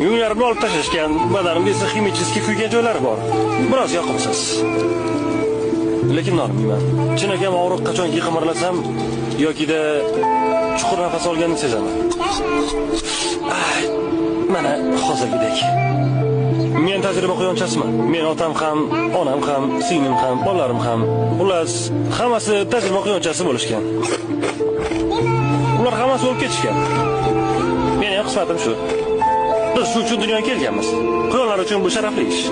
Yunglarimni olib tashlashgan, badanimda esa ximический kuygan joylari bor. Biroz yoqimsiz. Lekin nolimayman. Chinakam og'riq qachonki qimirlasam yokida chuqur nafas olganini sezaman. Mana hozirgidek. Men tajriba quyonchasiman. Men otam ham, onam ham, singlim ham, bolalarim ham. Xullas, hammasi tajriba quyonchasi bo'lishgan. Ular hammasi o'lib ketishgan. Meni ham qismatim shu. Biz shu uchun dunyoga kelganmiz. Quyonlar uchun bu sharafli ish.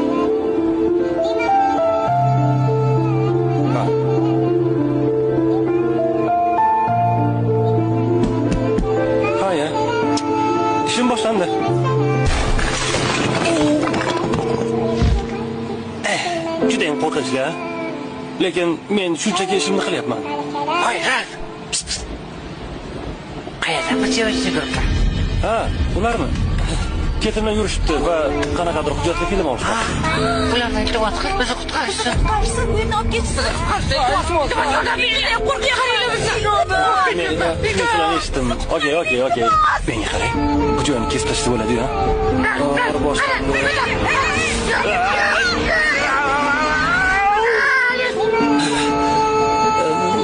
Ha ya. İşim boshlandi. Juda ham qo'rqinchli, a? Lekin men shunchaki ishimni qilyapman. Voy, Ralf. Pst, pst. Qayerda bu sevimli gruppa? Ha, ularmi? Ketimdan yurishibdi va qanaqadir hujjatli film olishmoqda. Ulardan iltimos qil, bizni qutqarishsin. Qutqarishsin, bu yerdan olib ketishsin. Iltimos, yordam beringlar, qo'rqyapman. Men sizlarni eshitdim. Okey, okey, okey. Menga qarang. Bu joyni kesib tashlasa bo'ladi-yu, ha? To'g'ri boshlandi.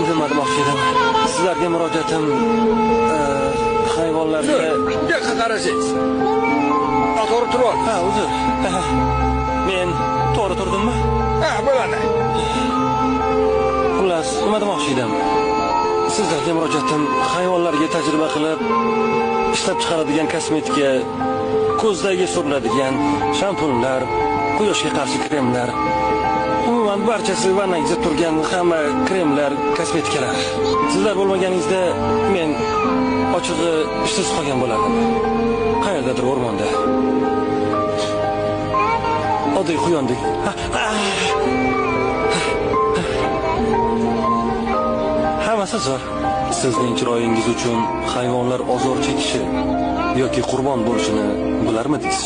Nima demoqchi edim? Sizlarga murojaatim hayvonlarga... Bu yoqqa qarasangiz. To'g'ri turib ol. Ha, uzr. Men to'g'ri turdimmi? Ha, bo'ladi. Xullas, nima demoqchi edim? Sizlarga murojaatim hayvonlarga tajriba qilib ishlab chiqaradigan kosmetika, ko'zdagi suriladigan shampunlar, quyoshga qarshi kremlar, umuman barchasi vannangizda turgan hamma kremlar, kosmetikalar. Sizlar bo'lmaganingizda men ochig'i ishsiz qolgan bo'lardim. Qayerdadir o'rmonda. Oddiy quyondek. Hammasi zo'r. Sizning chiroyingiz uchun hayvonlar ozor chekishi yoki qurbon bo'lishini bilarmidingiz?